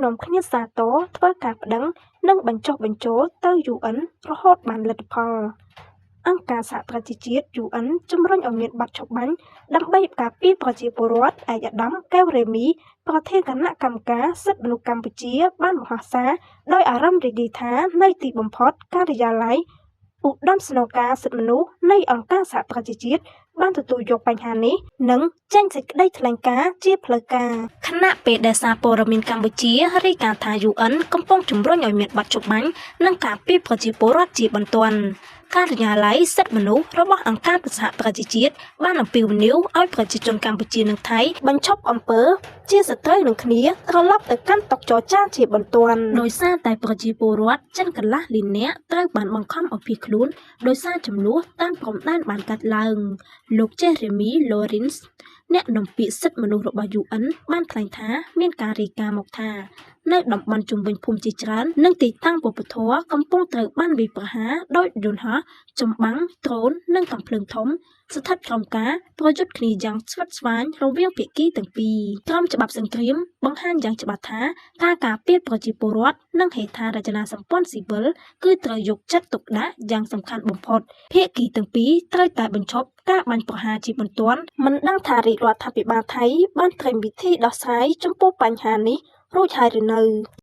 នាំគ្នាសាទរធ្វើការប្តឹង និងបញ្ចុះបញ្ចូលទៅ UN រហូតបានលទ្ធផល។ អង្គការសហប្រជាជាតិ UN ជំរុញឲ្យមានបទឈប់បាញ់ដើម្បីការពារប្រជាពលរដ្ឋ ឯកឧត្តម កែវ រ៉េមី ប្រធានគណៈកម្មការសិទ្ធិមនុស្សកម្ពុជា បានបង្ហោះសារដោយអារម្មណ៍រីករាយថា នៅទីបំផុតការិយាល័យឧត្តមស្នងការសិទ្ធិមនុស្សនៃអង្គការសហប្រជាជាតិបានទទួលយកបញ្ហានេះ និងចេញសេចក្តីថ្លែងការណ៍ជាផ្លូវការ។ ខណៈពេលដែលសារព័ត៌មានកម្ពុជារាយការណ៍ថា UN កំពុងជំរុញឲ្យមានបទឈប់បាញ់ និងការពារប្រជាពលរដ្ឋជាបន្ទាន់ ការិយាល័យសិទ្ធិមនុស្សរបស់អង្គការសហប្រជាជាតិបានអំពាវនាវឲ្យប្រជាជនកម្ពុជានិងថៃបញ្ឈប់អំពើជាសត្រូវនឹងគ្នា ត្រឡប់ទៅកាន់តុចរចាជាបន្ទាន់ ដោយសារតែប្រជាពលរដ្ឋចិនកន្លះលាននាក់ត្រូវបានបង្ខំឲ្យភៀសខ្លួនដោយសារជម្លោះតាមព្រំដែនបានកើតឡើង។ លោក Jeremy Laurence អ្នកនាំពាក្យសិទ្ធិមនុស្សរបស់ UN បានថ្លែងថា មានការរាយការណ៍មកថា នៅតំបន់ជុំវិញភូមិជាច្រើន និងទីតាំងវប្បធម៌កំពុងត្រូវបានវាយប្រហារដោយយន្តហោះ ចម្បាំង ដ្រូន និងកាំភ្លើងធំ ស្ថិតក្រោមការប្រយុទ្ធគ្នាយ៉ាងស្វិតស្វាញរវាងភាគីទាំងពីរ។ ក្រមច្បាប់សង្គ្រាមបង្ហាញយ៉ាងច្បាស់ថា ការការពារប្រជាពលរដ្ឋ និងហេដ្ឋារចនាសម្ព័ន្ធស៊ីវិល គឺត្រូវយកចិត្តទុកដាក់យ៉ាងសំខាន់បំផុត។ ភាគីទាំងពីរត្រូវតែបញ្ឈប់ការបាញ់ប្រហារជាបន្ទាន់។ មិនដឹងថារាជរដ្ឋាភិបាលថៃបានត្រៀមវិធីដោះស្រាយចំពោះបញ្ហានេះរួចហើយឬនៅ?